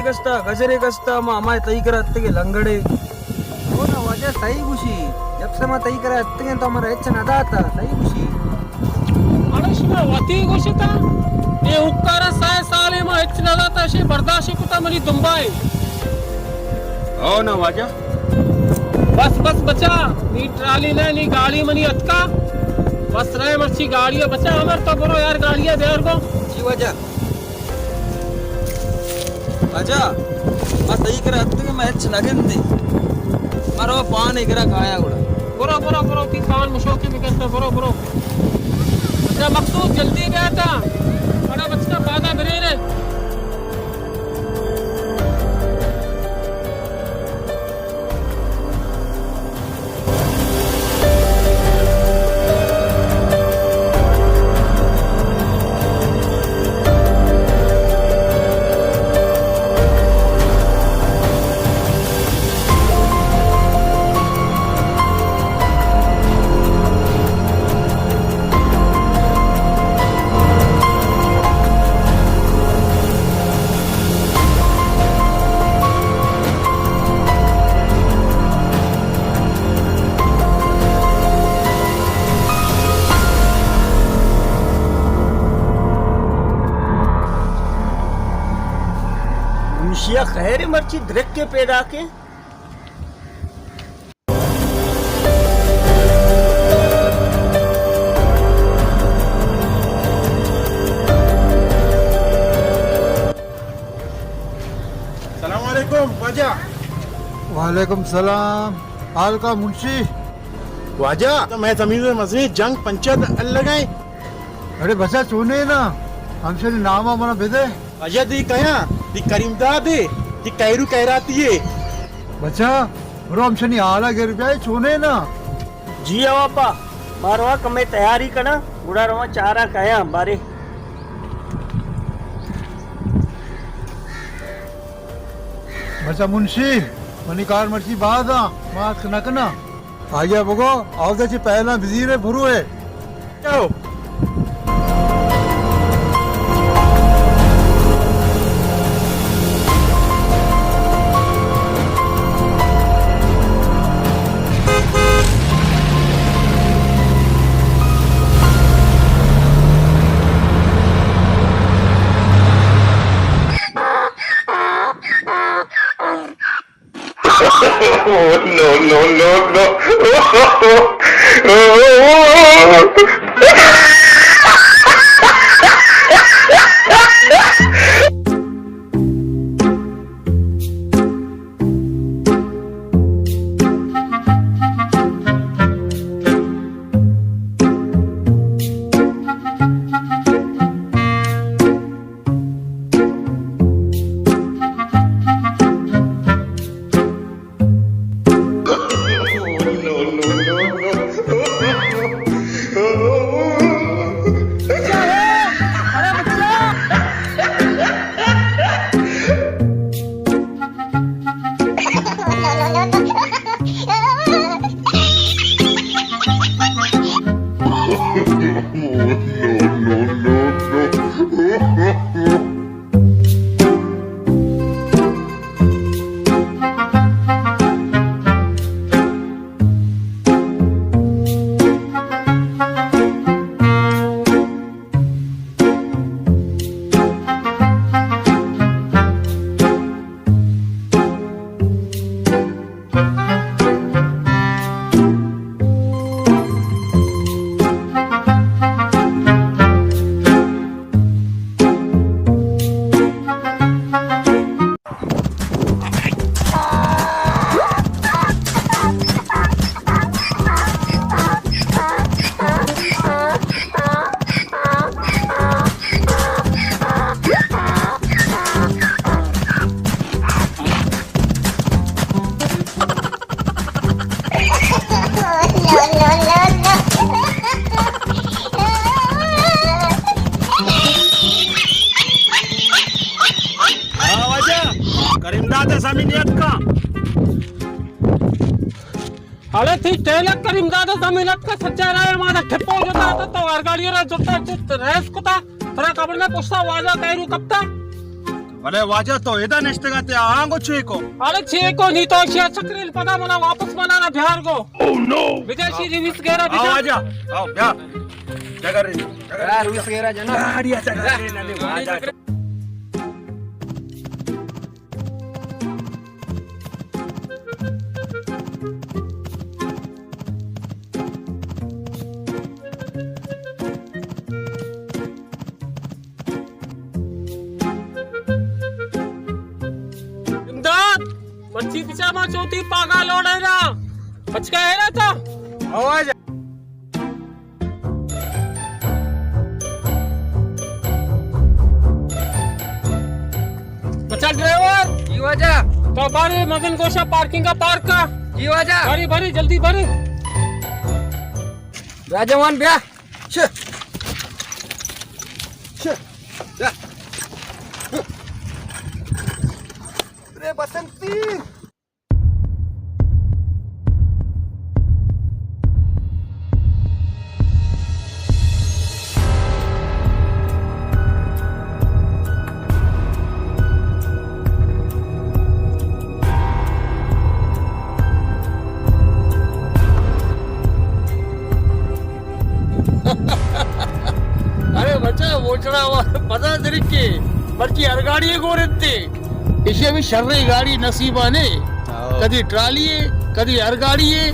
گستا، گجرے گستا، ما ہمائے تئی کرا اتکے لنگڑے۔ او نا واجہ، صحیح گوشی۔ جب سے ما تئی کرا اتکیں تو مارا ہچ نہ داتا، صحیح گوشی۔ اڑے شما وتی گوشتا، اے حکارا سائے سالے ما ہچ نہ داتا، شے برداشت کتا منی دمبائے۔ او نا واجہ۔ بس بس بچا، نی ٹرالی نہ، نی گاڑی منی اتکا۔ بس رہے مرچی گاڑی بچا، امر تو برو یار گاڑی بیار گو۔ جی واجہ۔ واجہ، ما تئی کرا اتکیں، ما ہچ نہ گندیں۔ ما رو پان ءِ کرا کایاں گڑا۔ برو، برو، برو، تئی پان مشوکے بکن تو، برو، برو۔ بچا مقصود، جلدی بیا تا۔ بڑا بچکا پادا بریرے۔ منشیا خیر مرچی درکے پیداکے۔ السلام علیکم واجہ۔ وعلیکم السلام۔ حال کا منشی؟ واجہ، تو مئے زمین مزنیں جنگ پنچات الگائیں۔ اڑے بچا چونے نا، ہمشنی ناما منا بدے۔ واجہ دی کیا؟ دی کریم داد ہے، دی کیرو کیراتی ہے۔ بچا، برو ہمشنی حالا گر بیائے، چونے نا۔ جی ہو آپا، ما رواں کمے تیاری کناں، گڑا رواں چاراں کایاں بارے۔ بچا منشی، منی کار مرچی باز آں، ما اتک نہ کناں۔ آئیا بگو، آودا چی پہلاں بزیرے بروے۔ جاؤ۔ No, no, no, no. ہاں واجہ، کریم داد ءِ زمین اتکاں۔ اڑے تئی ٹیلک کریم داد ءِ زمین اتکا، سچا رائے مانا ٹھپو جتا تو، تو ہر گاڑی را جتا جت ریس کتا، ترا خبر نہ پوچھتا واجہ کیرو کپتا۔ بلے واجہ تو ادا نشتگ اتے، آنگو چے کو؟ ارے چے کو نی تو شیا چکریل پدا منا واپس منا نہ بیار گو۔ او نو! بجا شی ریویس گیرا آ بجا۔ واجہ، آؤ بیا۔ جگہ رے، جگہ رے۔ آ، ریویس گیرا جنا۔ گاڑی آ جگہ رے، نہ لے واجہ۔ امداد! مرچی پچا ما چوتی پاگا لوڑے نا۔ پچکا ہے نا تو؟ آواز۔ بچا ڈرائیور۔ جی واجہ۔ تو بارے مزن گوشا پارکنگ کا پارک کا۔ جی واجہ۔ باری باری جلدی باری۔ راجوان بیا۔ چھ۔ چھ۔ بیا۔ رے بسنتی۔ ارے بچا، موچڑا وا پدا درکے، مرچی ہر گاڑی گورنتے۔ ایشی بھی شریں گاڑی نصیبانے۔ ہاں۔ کدی ٹرالی ہے، کدی ہر گاڑی ہے۔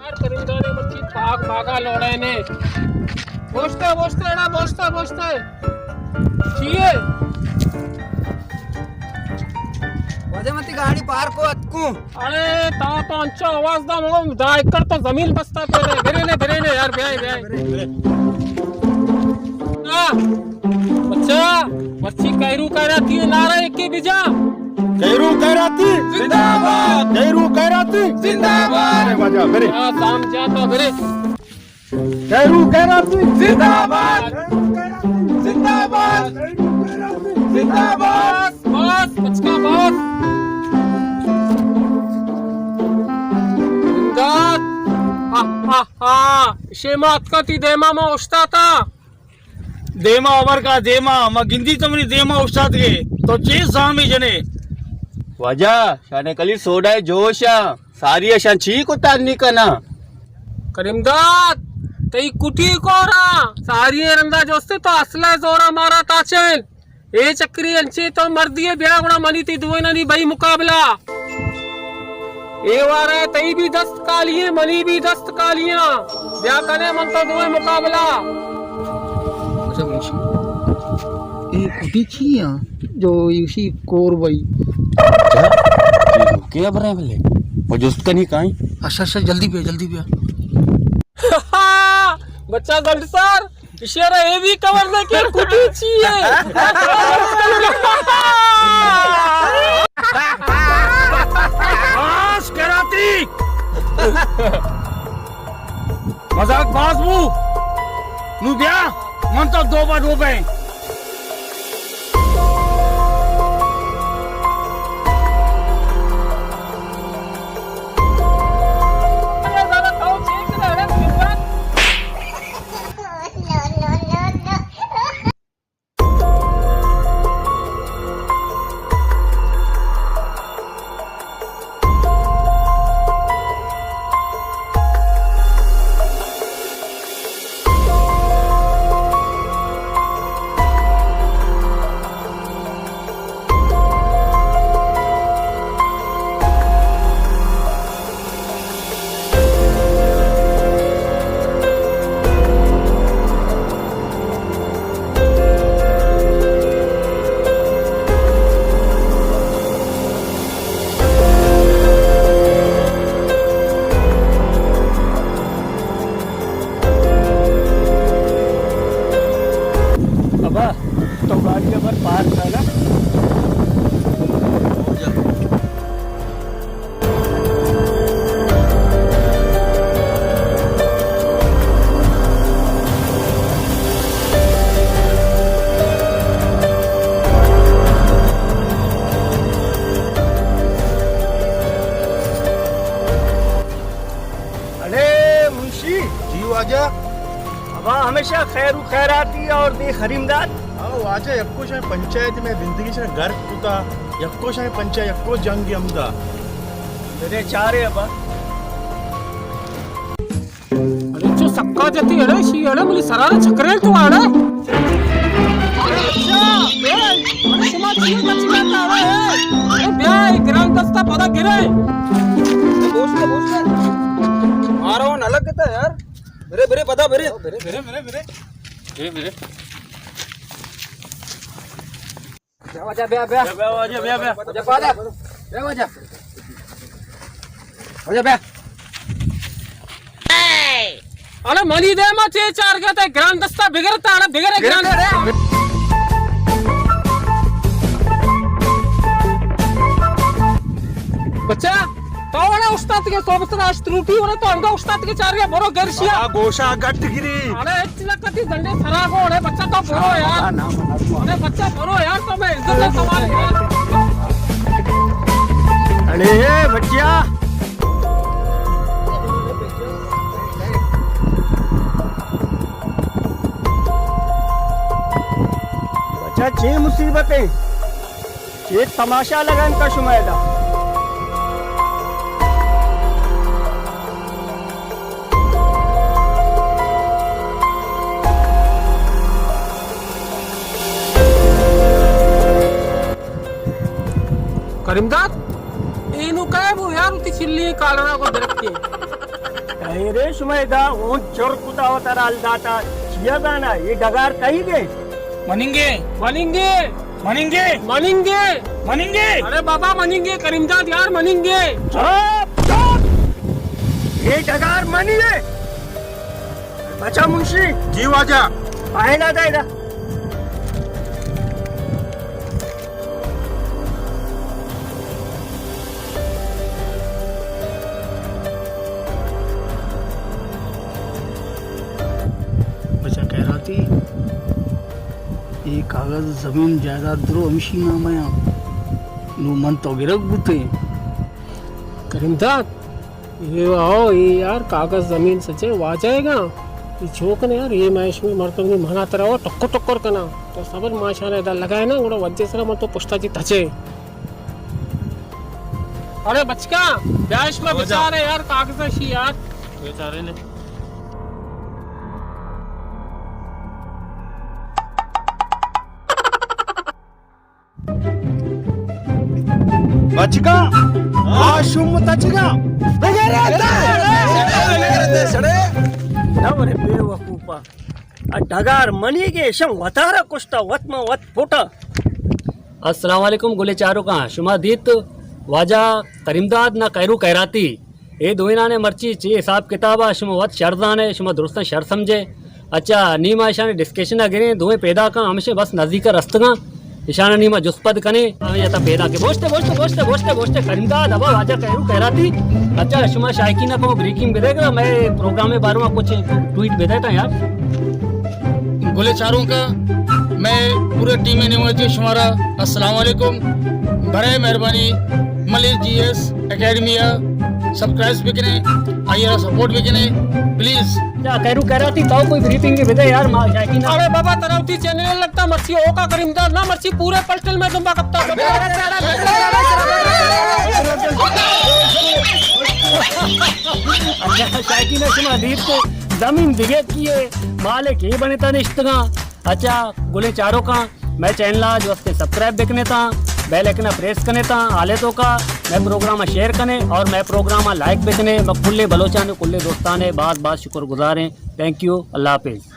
یار، کریم دانے مرچی پاگ ماگا لوڑے نے۔ بوشتا، بوشتا، اڑا بوشتا، بوشتا۔ چیے؟ واجہ من تی گاڑی پارک کو اتکوں۔ ارے، تا تو انچو آواز دا، مگو دا ایکڑ تو زمین بستا پہ دے۔ برے نے، برے نے یار، بیائے، بیائے۔ آ، اچھا، مرچی کیرو کیراتی نعرہ ایک کے بجا۔ کیرو کیراتی زندہ باد۔ کیرو کیراتی زندہ باد۔ ارے واجہ، برے۔ آ، سام جاتا، برے۔ کیرو کیراتی زندہ باد۔ زندہ باد۔ زندہ باد۔ بس، بس، بچکا بس۔ امداد۔ ہا، ہا، ہا۔ شیما اتکا تی دیما ما اوشتاتا۔ دیما ابر کا دیما، ما گندی تو منی دیما اوشتاتگے۔ تو چے زامی جنے؟ واجہ، شانے کلی سوڈا جوشا۔ ساری اشاں چی کتا نی کنا؟ کریم داد، تئی کٹی کورا، ساری رندا جوستے تو اصلہ زورا مارا تاچن۔ اے چکری انچے تو مردی بیا گڑا منی تی دوئینانی بئی مقابلہ۔ اے وارا تئی بھی دست کالی ہیں، منی بھی دست کالیاں۔ بیا کنے من تو دوئیں مقابلہ۔ اچھا، بوشی۔ اے کٹی چی ہیں؟ جو ایشی کور بئی۔ اچھا، یہ دھوکے اب رہے بلے۔ وہ جست کنی کائیں؟ اچھا، اچھا، جلدی بیا، جلدی بیا۔ بچہ زنڈ سر، اشارہ اے بھی کور نہ کہ کٹی چی ہے۔ آس کراتی۔ مذاق باز بو۔ نو بیا، من تو دو با دو بیں۔ شا خیر و خیراتی اور دے خریمداد۔ او واجہ، یکو شاہ پنچایت میں زندگی شاہ گرک کتا، یکو شاہ پنچایت، یکو جنگ ہمدا۔ میرے چارے ابا۔ اڑے چو سکا جتی، اڑے شی، اڑے ملی سرارے چکرے تو اڑے۔ اڑے بچہ، اے، اڑے شما چیئے کچی کرتا اڑے؟ اڑے بیا، اے گران دستا پدا گرے۔ بوشتے، بوشتے۔ مارو نہ لگتا یار۔ برے، برے، پدا برے۔ برے، برے، برے، برے۔ برے، برے۔ بیا واجہ، بیا، بیا۔ بیا، بیا واجہ، بیا، بیا۔ واجہ، واجہ۔ بیا واجہ۔ واجہ، بیا۔ اڑے منی دے ما چے چار گیا تے گران دستا بگر تا، اڑے بگر گران۔ بچہ، تو اڑے استاد کے صوب سرا اشتروٹی اڑے تو انگا استاد کے چار گیا برو گرشیا۔ آ گوشا گٹ گری۔ اڑے لکتی زنڈے سرا کو، اڑے بچہ تو برو یار۔ اڑے بچہ برو یار، تو میں عزت سے سوال یار۔ اڑے بچیا۔ بچہ چے مصیبت ہے؟ چے تماشا لگان کا شما ادا؟ کریم داد، اینو کئے بو یار، وتی چلی کالرا کو درکے۔ کئے رے شما ادا اون چر کتا وترا الداتا، چیا زانا، یہ ڈگار کئی گئے؟ مننگے۔ مننگے۔ مننگے۔ مننگے۔ مننگے۔ ارے بابا مننگے، کریم داد یار مننگے۔ چپ، چپ۔ یہ ڈگار منی ہے۔ بچا منشی۔ جی واجہ۔ آئے نہ دے دا۔ بچا خیراتی، اے کاغذ زمین جائیداد درو ہمشی نام آں۔ نو من تو گرگ بوتے۔ کریم داد، اے واو، اے یار کاغذ زمین سچے واجہ گا۔ اے چوکن یار، اے مہش میں مردم نے منا ترا ٹکر ٹکر کنا۔ تو صبر ماشاءاللہ ادا لگائے نا، گڑا وجہ سرا من تو پشتا جی تچے۔ ارے بچکا، بیا اشما بچارے یار، کاغذ شی یار۔ بیچارے نے۔ بچکا، آ شوم تچکا۔ بگرے تا۔ نہ ورے بے وقوفا۔ ا ڈگار منی گے شم وتارا کشتا، وت ما وت پوٹا۔ السلام علیکم گلے چاروکاں، شما دیت واجہ کریم داد نا خیرو خیراتی، اے دوئینانے مرچی چے حساب کتابا، شما وت شر زانے، شما درستاں شر سمجھے۔ اچھا، نی ما اشانی ڈسکشن ء گریں، دوئیں پیداکاں ہمشیں بس نزیک ء رستگاں، اشانا نی ما جست پد کنیں۔ ہمیں جتا پیداک بوشتے، بوشتے، بوشتے، بوشتے، بوشتے، کریم داد، ابا واجہ خیرو خیراتی۔ اچھا، شما شائقین ء کمو بریکنگ بدے گا، میں پروگرام ء بارے میں کچھ ٹویٹ بدے تا یار۔ گلے چاروکاں، میں پورے ٹیم ء نیمگا چہ شمارا السلام علیکم۔ برائے مہربانی ملیر جی ایس اکیڈمی ء سبسکرائب بکنے، آئی ء سپورٹ بکنے پلیز۔ یا خیرو خیراتی، تو کوئی بریفنگ بدے یار، ما شائقین۔ ارے بابا، ترا وتی چینل لگتا مرچی ہوکا کریم داد نا، مرچی پورے پلٹن میں دمبا کپتا۔ اچھا، شائقین شما دیر کو زمین دیگه کیے، مالک ہی بنے تا نشتگاں۔ اچھا، گلیں چاروکاں، میں چینل آ جو ہستے سبسکرائب بکنے تا، بیل آئیکن پریس کنے تا، آلے تو کا میں پروگرام شیئر کنے اور میں پروگرام لائک بکنے۔ میں کلے بلوچانے، کلے دوستانے باز باز شکر گزاریں۔ تھینک یو، اللہ حافظ۔